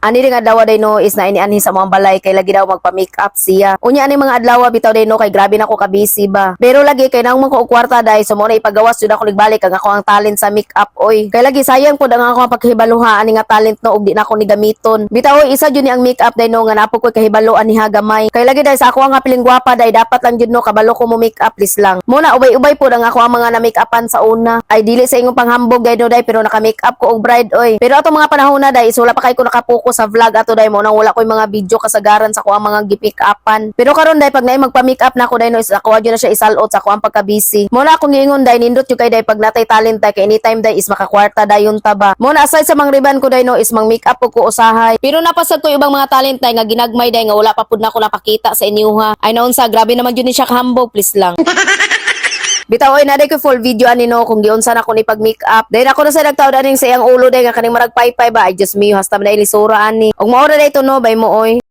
Ani ring adlaw day no is na ini anhi sa mga balay kay lagi daw magpa-makeup siya. Unya ani mga adlaw bitaw day no kay grabe na ko ka-busy ba. Pero lagi kay naong man ko og kwarta day, so mo na ipagawas jud ako nagbalik ang ako ang talent sa makeup oy. Kay lagi sayang pud ang ako ang pagkahibaluha ani nga talent no ug di na ako ni gamiton. Bitaw oy, isa jud ni ang makeup day no nga napo ko kahibalo ani ha gamay. Kay lagi day sa ako ang piling gwapa day, dapat lang jud no kabalo ko mo makeup, please lang. Mo na ubay-ubay pud ang ako ang mga na make-upan sa una. Ay, dili sa ingong panghambog day no day, pero naka-makeup ko og bride oy. Pero ato mga panahon na day is wala pa kay ko nakapokus sa vlog ato day, mo nang wala koy mga video kasagaran sa ko ang mga gi-pick upan. Pero karon day, pag naay magpa-makeup na ako day no is ako adyo na siya isalot sa ako ang pagka-busy. Mo na akong giingon day, nindot jud kay day pag natay talent day, kay anytime day is makakwarta dayon ta ba. Mo na aside sa mang riban ko day no is mang makeup ko usahay. Pero napasad ko ubang mga talent day nga ginagmay day nga wala pa pud nako napakita sa inyo ha. Ay naunsa, grabe naman jud ni siya kahambog, please lang. Bitaw oy, naday ko full video ani no kung giunsa na ko ni pag makeup. Dahil ako na sa nagtaod aning sa iyang ulo day nga kaning marag paypay ba. Ay, Diyos mio, hasta man ilisura ani. Ug mao ra day to no, bay mo oy.